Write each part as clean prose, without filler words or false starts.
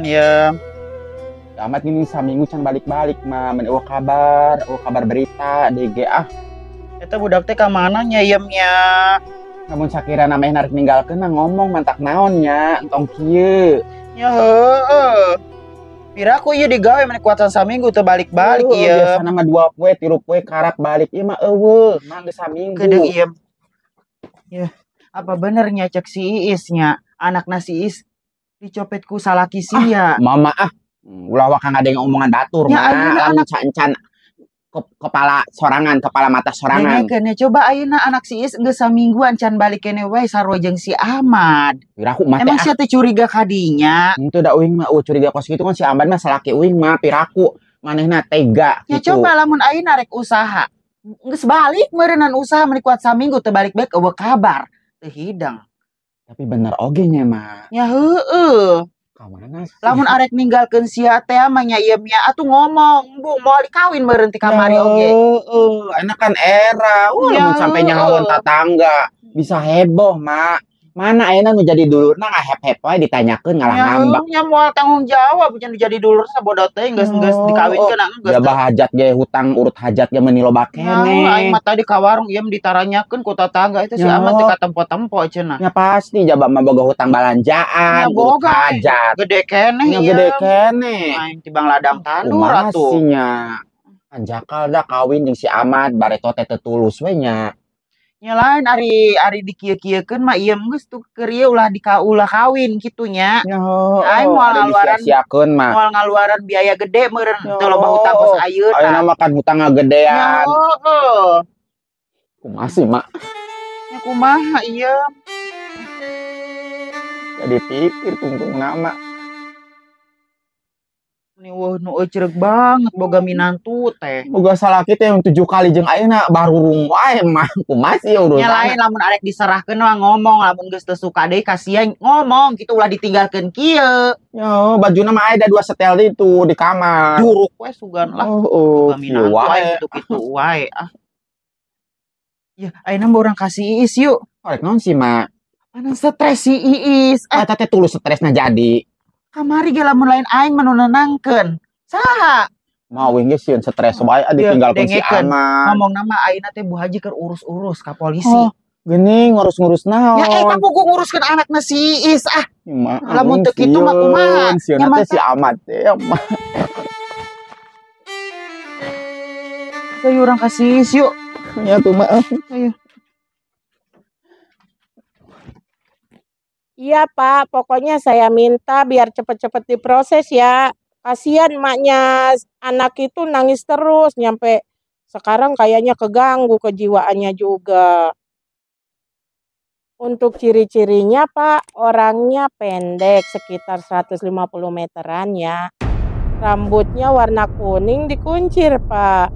ya. Amat gini saminggu can balik-balik mah men eueuh kabar, eueuh kabar berita DG ah. Eta budak teh ka mana nya iem nya? Lamun sakirana meh narik ninggalkeun mah ngomong mantak naon nya, entong kieu. Ya heueuh. Piraku ieu digawe meni kuatan saminggu teu balik-balik ieu. Biasana mah 2 poe, 3 poe karak balik ieu mah eueuh, mah geus saminggu. Kedeung iem. Ya, apa bener nya cek si Iis nya, anakna si Iis dicopet ku salaki sia. Ah, mama ah. Ulah waka ngadeng omongan batur ya, mah lamun can-can kepala sorangan, kepala mata sorangan. Dengekeun ya, coba ayeuna anak si Iis geus samingguan can balik keneh wae sarua jeung si Ahmad. Piraku mah teh. Emang sia teh curiga ka dinya? Henteu da uing mah, curiga kos kitu kan si Ahmad mah salaki uing mah piraku manehna tega ya, gitu. Coba lamun ayeuna rek usaha. Geus balik meureunnan usaha meni kuat saminggu teu balik-balik eueuh kabar. Teu hidang. Tapi bener oge nya mah. Ya heueuh. Kamana sih? Lamun arek ninggalkeun sia teh mah nya ieu nya atuh ngomong, Bu, moal dikawin meureun ti kamari oge. Heeh, enak kan era. Lamun sampe nyahoan tatangga bisa heboh, Mak. Mana ayeuna nu jadi dulurna ngahep-hep wae ditanyakeun ngalah ngambek. Nya moal tanggung jawab nya nu jadi dulur sabodo teh geus dikawinkeun geus. Ya bah hajat ge hutang urut hajat ge meuni loba keneh. Aing mah tadi ka warung ieu ditaranyakeun ku tatangga itu si Ahmad teh katempo-tempo cenah. Ya pasti jaba mah boga hutang balanjaan, urut hajat. Gede keneh ieu. Gede keneh. Aing tibang ladang tandur atuh. Kumaha nya. Anjakal da kawin jeung si Ahmad bareto teh teu tulus we nya. Nya lain ari dikieu-kieukeun mah ieu geus tuh keur ieu ulah ulah kawin kitu nya. Aing moal ngaluaran disia-siakeun mah. Moal ngaluaran biaya gede meureun teu loba hutang kos ayeuna. Ayeuna mah kan hutang ngagedean. Heeh. Kumaha sih, Mak? Nya kumaha ieu? Jadi pikir tungtungna mah. Ini wah nu eceureuh banget boga minantu teh. Boga salaki teh yang 7 kali jeung ayeuna barurung wae mah kumaha sih urusan. Nya lain lamun arek diserahkeun mah ngomong lamun geus teu suka deui kasihan ngomong kitu ulah ditinggalkeun kieu. Nya bajuna mah aya 2 setel itu di kamar. Duruk we sugan lah. Oh, boga minantu wae kitu-kitu wae ah. Ya ayeuna mah urang ka si Iis yuk. Arek naon sih, Mak? Panan stres si Iis. Eta teh tulus stresna jadi. Kamari ge lamun lain aing mah nu nenangkeun. Saha? Mah uing ge sieun stres wae ditinggalkeun si Ahmad. Ngomongna mah ayeuna teh Bu Haji keur urus-urus ka polisi. Oh, geuning ngurus-ngurus naon? Ya eta puguh nguruskeun anakna si Iis ah. Lamun teu kitu mah kumaha? Sieun teh si Ahmad teh mah. Ayo urang ka si Iis yuk. Nya tuh mah. Ayo. Iya Pak, pokoknya saya minta biar cepet-cepet diproses ya. Kasihan maknya anak itu nangis terus, nyampe sekarang kayaknya keganggu kejiwaannya juga. Untuk ciri-cirinya Pak, orangnya pendek sekitar 150 meteran ya. Rambutnya warna kuning dikuncir Pak.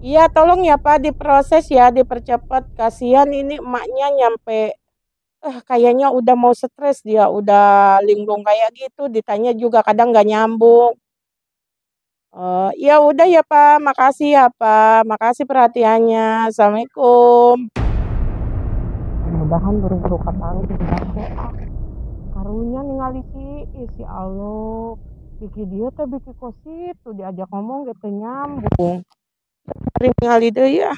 Iya tolong ya Pak diproses ya, dipercepat. Kasihan ini emaknya nyampe kayaknya udah mau stres dia, udah linglung kayak gitu, ditanya juga kadang nggak nyambung. Ya udah ya Pak, makasih ya Pak, makasih perhatiannya. Assalamualaikum. Mudah-mudahan buru-buru kapanggih ah. Karunya ningali si Iis, ya Allah. Biki dia teh biki kos itu diajak ngomong gitu nyambung. Mari ningali deui ya.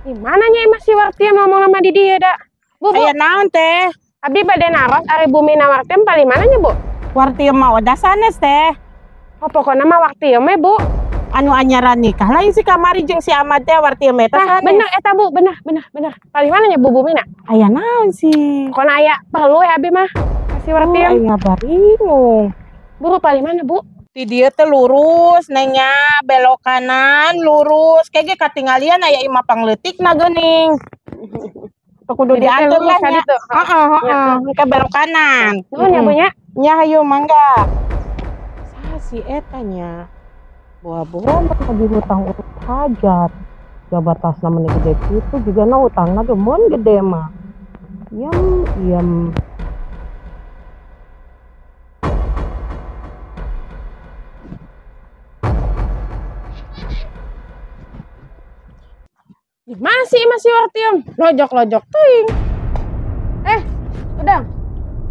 Di mananya emang si Wartiem ngomong sama Didi ya, dak? Bu, Bu. Aya naon teh? Abdi bade naros ari bumi na Wartiem paling mananya, Bu? Wartiem mah udah sanes teh. Oh, pokoknya mah Wartiem we, Bu. Anu anyaran nikah lain si kamari jeung si Ahmad teh Wartiem eta sanes. Nah, bener eta Bu, bener bener bener. Paling mananya Bu bumina? Aya naon sih? Pokoknya aya perlu ya abdi mah. Si Wartiem. Oh, aya bingung. Bu, paling mana, Bu? Di dia teh lurus nengnya belok kanan lurus kayak ge katinggalian aya imah pangleutikna geuning. Teu kudu diatur lah nya. Heeh heeh, engke belok kanan. Nuhun ya Bu nya. Nya hayu mangga. Saha si eta nya? Boa-boa mah lagi hutang urut hajat. Jabatasna meni gede kitu jigana hutangna ge mun gede mah. Iem iem. Masih masih Wartiem, lojok-lojok teuing. Udang.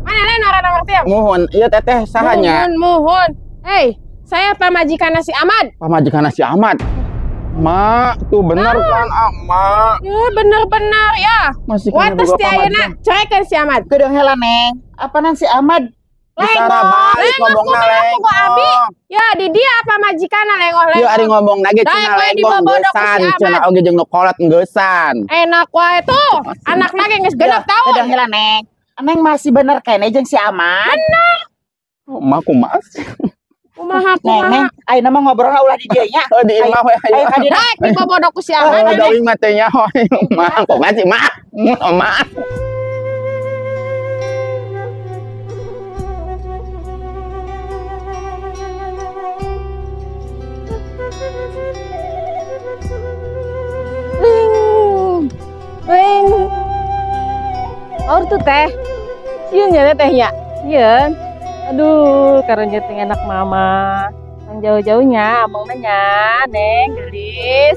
Mana lain orang Wartiem? Muhun, iya teteh sahanya. Muhun, muhun. Hei, saya pamajikan si Ahmad. Pamajikan si Ahmad. Mak, tuh bener kan, Mak? Ya, bener-bener ya. Masih wates ti ayeuna cerekeun si Ahmad. Kedeung heula, Neng. Apa nan si Ahmad? Bicara balik ngomongna lengoh. Abi. Ya, di dia apa majikanna lengoh-lengoh. Ieu ari ngomong lagi cenah lengoh geusan, cenah oge jeung nu kolot geusan. Enak wae tuh. Anakna ge geus 6 tahun. Kedeung heula, Neng. Neng masih bener kene jeung si Ahmad. Bener. Mak kumaha sih? Kumaha kumaha. Neng, ayeuna mah ngobrolna ulah di dieu nya. Oh, di imah we ayo. Ayo daek dibobodo ku si Ahmad. Oh, dawing mah teh nyaho. Mah kumaha sih, Mak? Mak. Ring. Ring. Aur tuh teh. Sieun nya teh nya. Sieun. Aduh, karena teh enak mama. Yang jauh-jauhnya, abang nanya, Neng, gelis.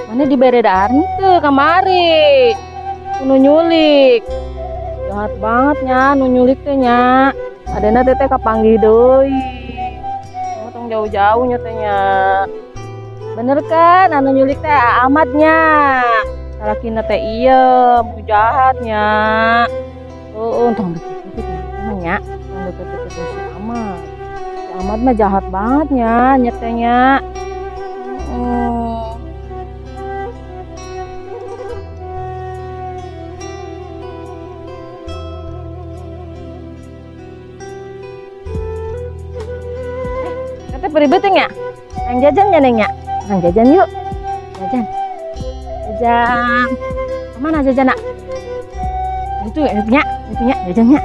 Mana dibere dahar teu kamari. Nu nyulik. Jahat banget nya nu nyulik teh nya. Adena teh kapanggih deui. Kamu tong jauh-jauh nya teh nya. Bener kan anu nyulik teh Ahmadnya. Salakina teh ieu, mu jahatnya. Heeh, tong deket-deket nya. Tong deket-deket si Ahmad. Si Ahmad mah jahat banget nya nyetenya. Teteh peribet ya? Yang jajan ya Neng ya? Yang jajan yuk. Jajan. Jajan. Kemana jajan nak? Itu ya, itunya, itunya, jajannya.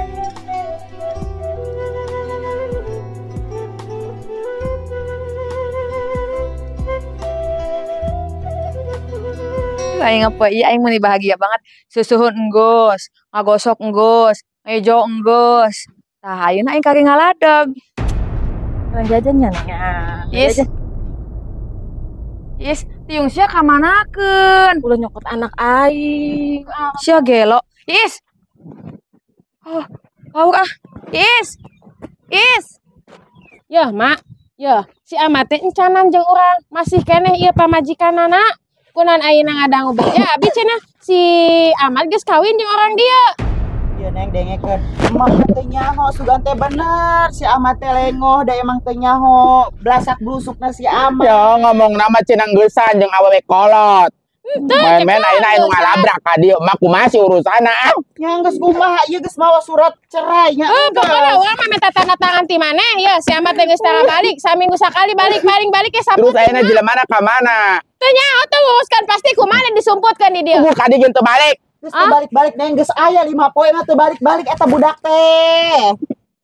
Aing apa iya aing meni bahagia banget. Susuhun enggeus, ngagosok enggeus, ngejo enggeus. Tah ayeuna aing kari ngaladeg. Orang jajan nya nya. Yes. Yes, tiung sia ka manakeun? Ulah nyokot anak aing. Sia gelo. Yes. Oh, kau ah. Yes. Yes. Yeuh, Mak. Yeuh, si Ahmad teh encanan jeung urang, masih keneh ieu pamajikanana. Kunan ayeuna ngadangu beja abi cenah si Ahmad geus kawin jeung orang dieu. Ieu Neng dengekeun. Emang teu nyaho sugan teh bener si Ahmad teh lengoh da emang teu nyaho belasak blusukna si Ahmad. Ya ngomong nama cenah geusan jeung awewe kolot. Main-main ayeuna anu ngalabrak ka dieu mah kumaha sih urusanna ah. Nya geus kumaha ieu geus mawa surat cerai nya. Heuh pokona urang mah minta tanda tangan ti maneh ya si Ahmad teh geus tara balik saminggu sakali balik paling balik ge sapoe. Terus ayeuna jelema ka mana? Teu nyaho teu nguruskan pasti kumaha disumputkeun di dieu. Ku ka dieu teu balik. Geus teu balik-balik Neng geus aya 5 poe mah teu balik-balik eta budak teh.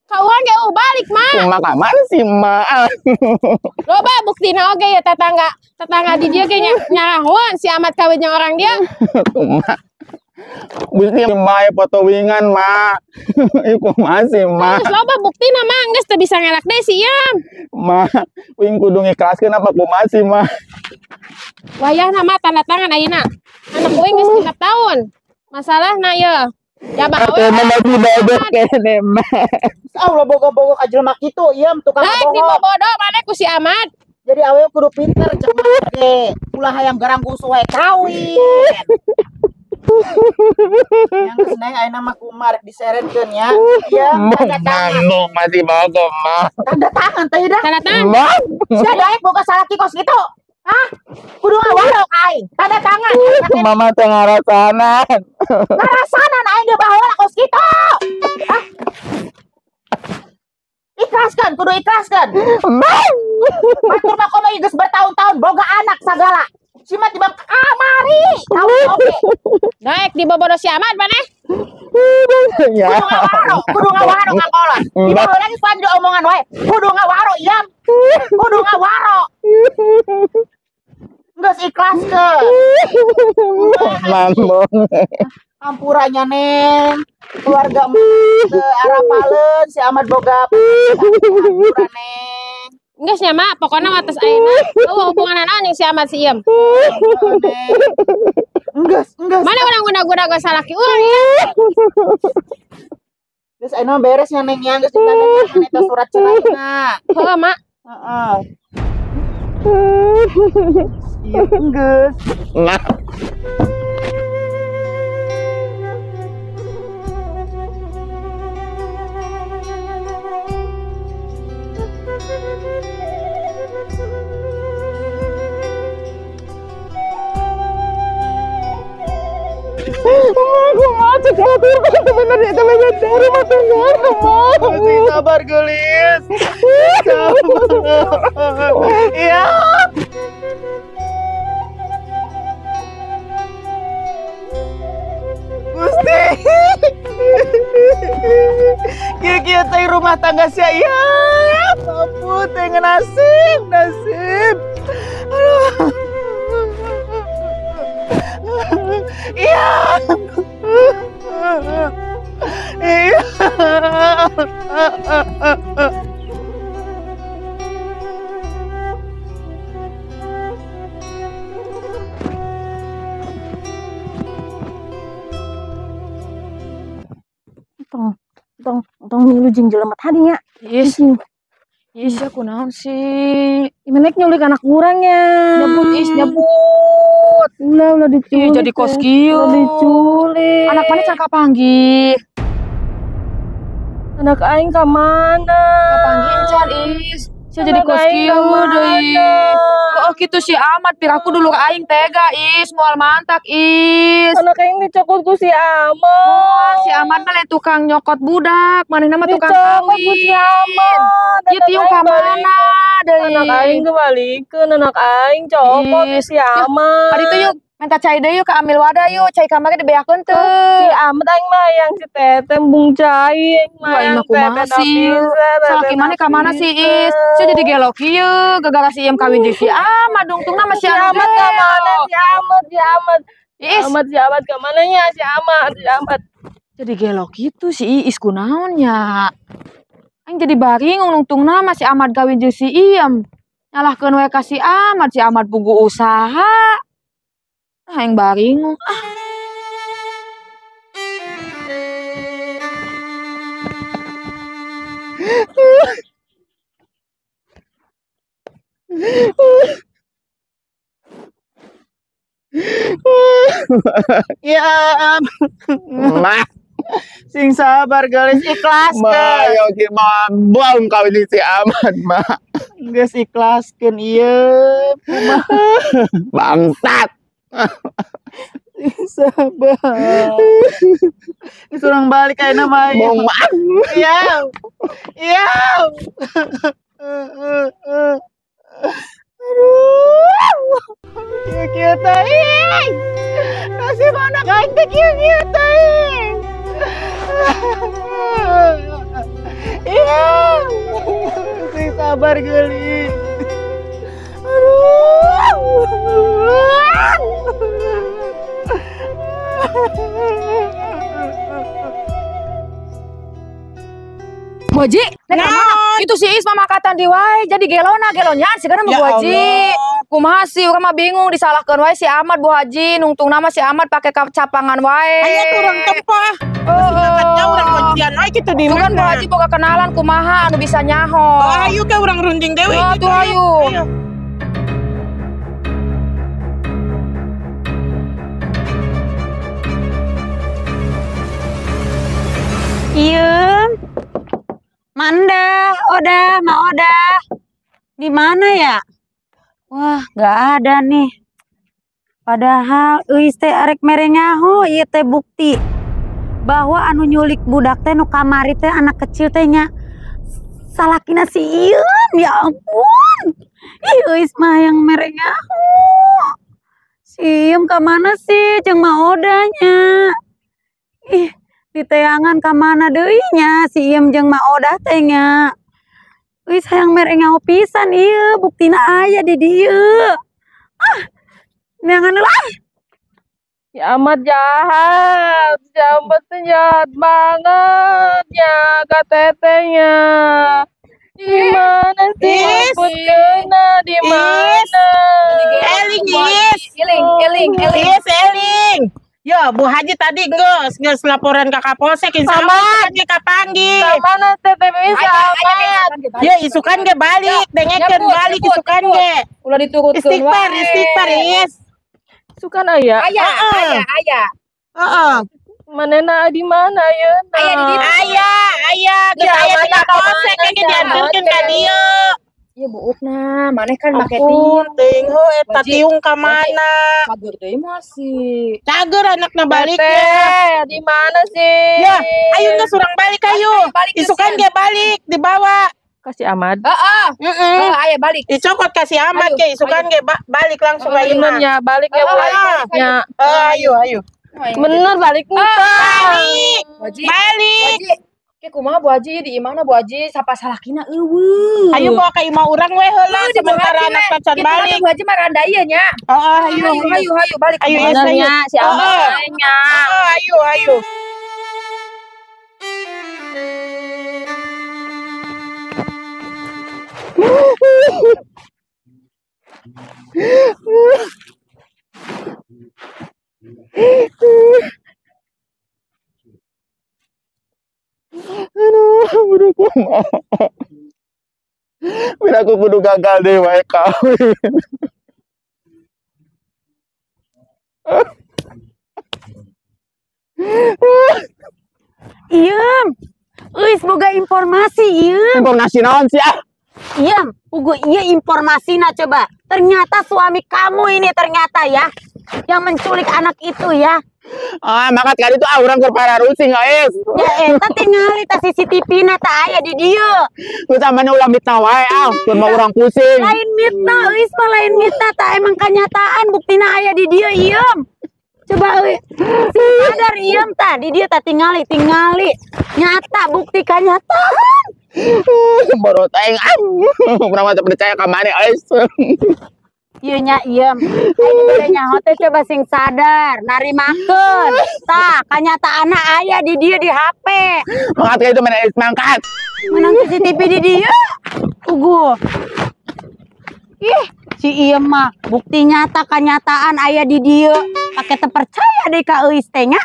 Ka urang ge balik mah. Kumaha ka mana sih mah? Loba buktina oge ya tetangga tetangga di dieu ge nyarahoan si Ahmad kawin jeung orang dia. Kumaha? Gusti mah foto wingan mah. Ieu kumaha sih mah? Geus loba buktina mah geus teu bisa ngelak deui si Iyam. Mah, wing kudu ngikhlaskeun apa kumaha sih mah? Wayahna mah tanda tangan ayeuna. Anak uing geus 6 tahun. Masalahna ye. Ya bawe. Kene mah. Allah bogo-bogo ka jelema kitu Iyam tukang bohong. Daek dibobodo maneh ku si Ahmad. Jadi awewe kudu pinter cek ge. Ulah hayang garang gusuh wae kawin. Yang geus Neng ayeuna mah kumaha rek diseretkeun nya. Iya, tanda tangan. Masih bogo mah. Tanda tangan teh dah. Tanda tangan. Sia daek boga salaki kos kitu. Hah? Kudu ngawaro ka aing. Tanda tangan. Mama teh ngarasanan. Ngarasanan aing ge baheula kos kitu. Hah? Ikhlaskan, kudu ikhlaskan. Batur mah komo geus bertahun-tahun boga anak sagala. Si mah tibang kamari. Kawin oge. Daek dibobodo si Ahmad maneh. Kudu ngawaro ngakolot. Di baheula geus pan omongan wae. Kudu ngawaro Iyam. Kudu ngawaro. Geus ikhlaskeun. Mambung. Ampuranya Neng. Keluarga teu arapaleun si Ahmad boga ampura Neng. Geus nya Mak, pokona wates ayeuna eueuh hubungan naon jeung si Ahmad si Iem. Enggeus, enggeus. Mana urang guna-guna geus salaki urang. Geus ayeuna beres nya Neng nya geus ditandatangan eta surat ceraina. Heuh, Mak. Heeh. Iya, enggeus. Nah. Aku mau cek motor sebenarnya itu beda rumah tangga mau. Sabar gelis. Sabar. Iya. Gusti. Kieu-kieu teh rumah tangga sia ya. Ampun teh nasib, nasib. Aduh. Iya. Iya. Tong, tong, tong milu jeung jelema tadi nya. Is. Is ya kunaon sih? Menek nyulik anak urang ya. Nyebut is nyebut. Ulah ulah diculik. Ih, jadi kos kieu. Ulah diculik. Anak mana can kapanggih? Anak aing ka mana? Kapanggih encan is. Sia jadi kos kieu deui. Oh kitu si Ahmad piraku dulur aing tega is, moal mantak is. Anak aing dicokot ku si Ahmad. Oh, si Ahmad mah lain tukang nyokot budak, manehna mah tukang Dicokot ku kawin. si Ahmad. Ieu tiung ka mana deui? Anak aing kebalikeun, anak aing cokot ku Is. si Ahmad. Ari teh yuk minta cai deui yuk ka amil wadah yuk, cai kamari dibeakeun teu. Si Ahmad aing mah yang si Teteh embung cai, aing mah Wah, yang mah kumaha Teteh sih? Salaki mana ka mana sih Is? Sia jadi gelo kieu gara-gara si Iem kawin jeung si Ahmad dungtungna mah si Si anu Ahmad ka mana? gelo. Si Ahmad, si Ahmad. Is. Ahmad, si Ahmad ka mana nya? Si Ahmad, si Ahmad. Jadi gelo kitu si Iis kunaon nya? Aing jadi baringung nungtungna mah si Ahmad kawin jeung si Iem. Nyalahkeun we ka si Ahmad, si Ahmad pugu usaha. Ah, aing baringung. Ah. Ya, Mah, sing sabar gelis ikhlaskeun. ma, yo ki ma, buang kawin jeung si Ahmad, ma. Geus ikhlaskeun ieu. Kumaha Bangsat. sing sabar. Geus urang balik ayeuna mah. Mau maaf. Iya. Iya. Aduh. Kieu-kieu teh. Nasib anak aing teh kieu-kieu teh. Iya. Sing sabar geulis. Aduh. Bu Haji, nek ka mana? Itu si Is mamakatan di wae, jadi gelona gelonyaan sigana mah Ya Bu Haji. Kumaha sih urang mah bingung disalahkeun wae si Ahmad Bu Haji, nungtungna mah si Ahmad pake capangan wae. Aya tuh urang tempah. Heeh. Urang kuncian wae kitu di Tuh kan Bu mana. Haji boga kenalan kumaha anu bisa nyaho. Oh, ayo ke urang runding deui Oh, gitu, tuh ayo. Ayo. Iya. Manda, Oda, Ma Oda. Di mana ya? Wah, nggak ada nih. Padahal euis teh arek mere nyaho ieu teh bukti bahwa anu nyulik budak teh nu kamari teh anak kecil teh nya salakina si Ieun, ya ampun. Ih, euis mah yang mere nyaho. Si Ieun ka mana sih jeung Ma Odanya? Ih, diteangan ka mana deui nya si Iem jeung Ma Odah teh nya. Euis hayang mere nyaho pisan ieu, buktina aya di dieu. Ah, neangan heula ah. Si Ahmad jahat, si Ahmad tuh jahat banget ya ka tetehnya. Di mana sih? Putkeuna di mana? Eling is. Eling, eling, eling. Is eling. Yo, Bu Haji tadi geus laporan ke Kapolsek insya Allah ge kapanggih. Mana teh Teh Ahmad? Ya isukan ge balik, dengekeun balik isukan ge. Ulah diturutkeun Istighfar, istighfar is. Isukan aya. Aya, aya, aya. Heeh. Manena di mana ayeuna? Aya di ditu. Aya, aya, geus aya di Kapolsek ge dianturkeun ka dieu. Ieu buukna, maneh kan make tiung. Teuing heuh eta tiung ka mana? Cager deui mah sih. Cager anakna baliknya. Di mana sih? Ya, ayo geus urang balik ayo. Isukan ge balik dibawa. Kasih Ahmad. Heeh. Heeh, ayo balik. Dicokot kasih Ahmad ge isukan ge balik langsung ka imah. Nya balik ya balik. Nya. Ayo ayo. Bener balik nih. Balik. Balik. Ke kumaha Bu Haji di imahna Bu Haji sapa salakina eueuh. Ayo bawa ka imah urang we heula sementara anak tacan balik. Bu Haji mah randa ieu nya. Heeh, ayo ayo ayo balik. Ayo nya si Ahmad nya. Ayo ayo. Aduh, kudu kumaha. Bila aku kudu gagal deh wae kawin. Iem. Euis boga informasi iem. Informasi naon sih ah? Iem, pugu ieu informasina coba. Ternyata suami kamu ini ternyata ya yang menculik anak itu ya. Ah, maka kali itu ah urang keur pararusing guys. Ya eta tingali ta CCTV na ta aya di dieu. Geus amane ulah mitnah wae ah, keur mah urang pusing. Lain mitnah euis mah lain mitnah ta emang kanyataan buktina aya di dieu iem. Coba euy. Sing sadar iem ta di dieu ta tingali tingali. Nyata bukti kanyataan. Borot aing ah. Urang mah teu percaya ka maneh euis. Ieu nya iem. Aing teh nyaho teh coba sing sadar, narimakeun. Tah, kanyataanna aya di dieu di HP. Mangkat ka itu mana mangkat. Menang CCTV di dieu. Uguh. Ih, si iem mah bukti nyata kanyataan aya di dieu. Pake teu percaya deui ka euis teh nya.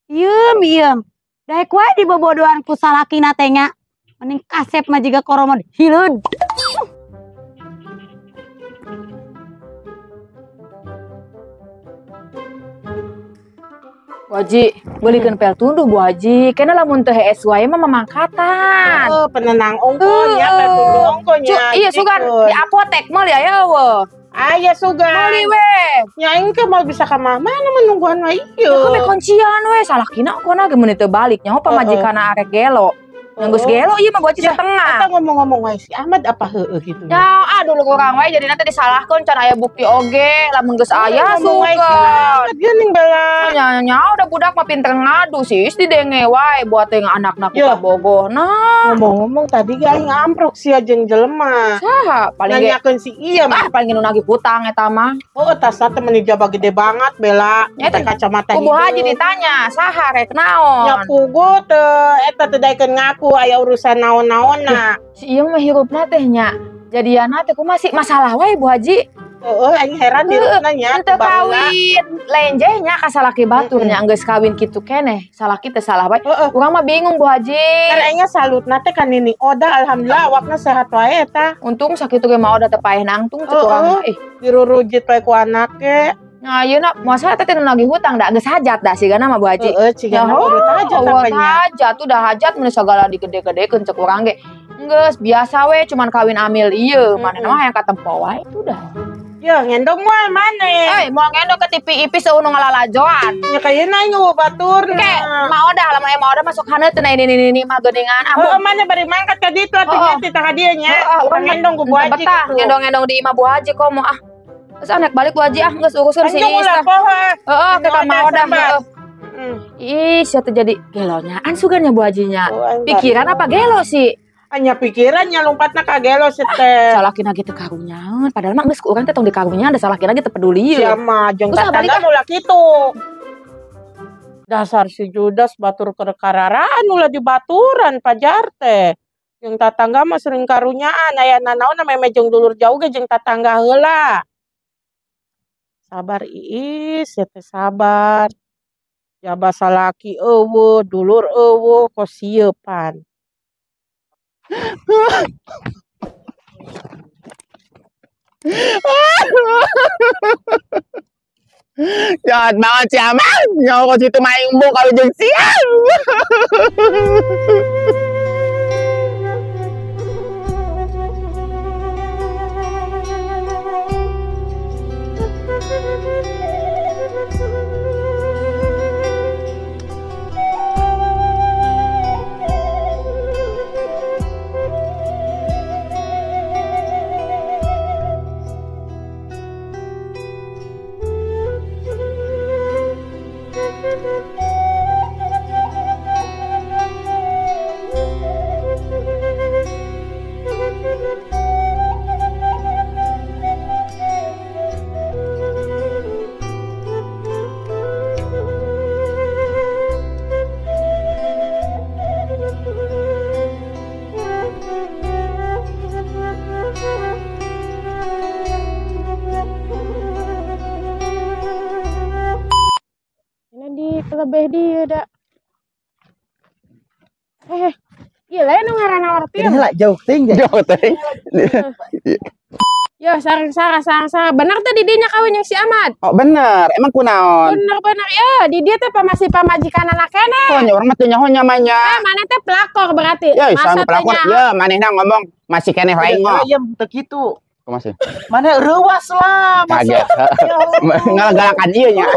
Iem iem. Daek wae dibobodohan ku salakina teh nya. Mending kasep mah jiga koromod hileud. Bu Haji, belikeun pel tunduh Bu Haji. Kena lamun teu hees wae mah mamangkatan. Heeh, penenang ongko nya, pel tunduh ongko nya. Iya sugan di apotek meuli aya eueuh. Aya sugan. Meuli we. Nya aing ke moal bisa ka mana menungguan wae ieu. Ya ke kuncian we salakina ongkona ge mun teu balik nyaho pamajikanna arek gelo. Yang geus gelo ieu mah Bu Haji setengah. Eta ngomong-ngomong wae si Ahmad apa heueuh gitu. Ya aduh lu kurang wae jadi nanti disalahkeun can aya bukti oge lamun geus aya sugan. Ahmad geuning bala. Nya nya udah budak mah pinter ngadu sih didenge wae buat teh anakna ku kabogoh. Nah, ngomong-ngomong tadi ge aing ngamprok sia jeung jelema. Saha paling ge nanyakeun si ieu mah paling nu nagih hutang eta mah. Oh, tas teh meuni jaba gede banget bela. Nya eta kacamata ku Bu Haji ditanya saha rek naon. Nya pugu teu eta teu daekeun ngaku aya urusan naon-naonna. Si ieu mah hirupna teh nya. Jadiana teh kumaha sih masalah wae Bu Haji. Heeh, aing heran hirupna nya. Teu kawin lenjeh nya ka salaki batur nya geus kawin kitu keneh. Salaki teh salah wae. Urang mah bingung Bu Haji. Kan aing salutna teh ka Nini Oda alhamdulillah awakna sehat wae eta. Untung sakitu ge mah Oda teh paeh nangtung cek urang mah ih. Dirurujit wae ku anak ge. Nah, ayeuna masalah teh teu nagih hutang da geus hajat da sigana mah Bu Haji. Heeh, cigana urut hajat apanya. Hajat udah hajat mun sagala digede-gedekeun cek urang ge. Geus biasa we cuman kawin amil ieu, manehna mah hayang katempo wae itu dah. Ya ngendong moal maneh. Eh, moal ngendong ke TV ipis eueuh nu ngalalajoan. Nya kayeuna aing eueuh baturna. Ke, ma Odah lamun aya ma Odah masuk haneut teh ini mah geuningan. Heeh, maneh bari mangkat ka ditu atuh nya teh ka dieu nya. Heeh, ngendong ku Bu Haji. Betah ngendong-ngendong di imah Bu Haji komo ah. Terus anak balik Bu Haji ah geus urusan si Is. Heeh, ke ka Ma Odah. Ih, sia teh jadi gelonyaan sugan nya Bu Hajinya. Pikiran apa gelo sih? Hanya pikirannya lompatna ka gelo sih teh. Salakina ge teu karunyaeun, padahal mah geus ku urang teh tong dikarunyaan da salakina ge teu peduli. Sia mah jeung tatangga ulah kitu. Dasar si Judas batur keur kararaan ulah dibaturan pajar teh. Jeung tatangga mah sering karunyaan aya nanaon meme jeung dulur jauh ge jeung tatangga heula. Sabar Iis, ya teh sabar. Jaba salaki eueuh, dulur eueuh, kos sieun pan. Jahat banget si Amang. Nyawa kos itu main embung kalau jeung siang. Lebih dia dak. Iya lain nu ngaranna Ortil. Ini lah jauh ting. Jauh ting. Ya sareng Sarah, sareng Sarah. Bener teh di dinya kawin yang si Ahmad. Oh bener, emang kunaon? Bener-bener ya, di dia teh masih pamajikan anak keneh. Oh nya urang mah teu nyaho nya mah nya. Mana teh pelakor berarti. Ya, masa pelakor. Ya, manehna ngomong masih keneh lain ngomong. Iya, teu kitu. Masih. Mana reuas lah, kaget. Ngalagalakan ieu nya.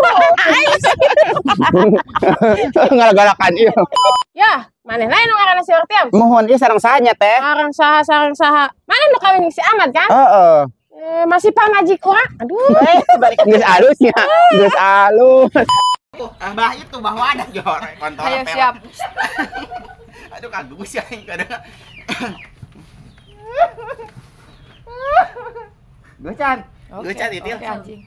Ngalagalakan ieu. Ya, maneh lain nu ngaranna si Ortiam. Mohon ieu sareng saha nya teh? Sareng saha, sareng saha. Mana nu kawin si Ahmad kan? Heeh. Masih pamajik urang. Aduh. Balik geus alus nya. Geus alus. Abah itu bahwa ada jorek kontol. Ayo siap. Aduh kagum sih aing kadang. Gocan, gocan itu. Oke, anjing.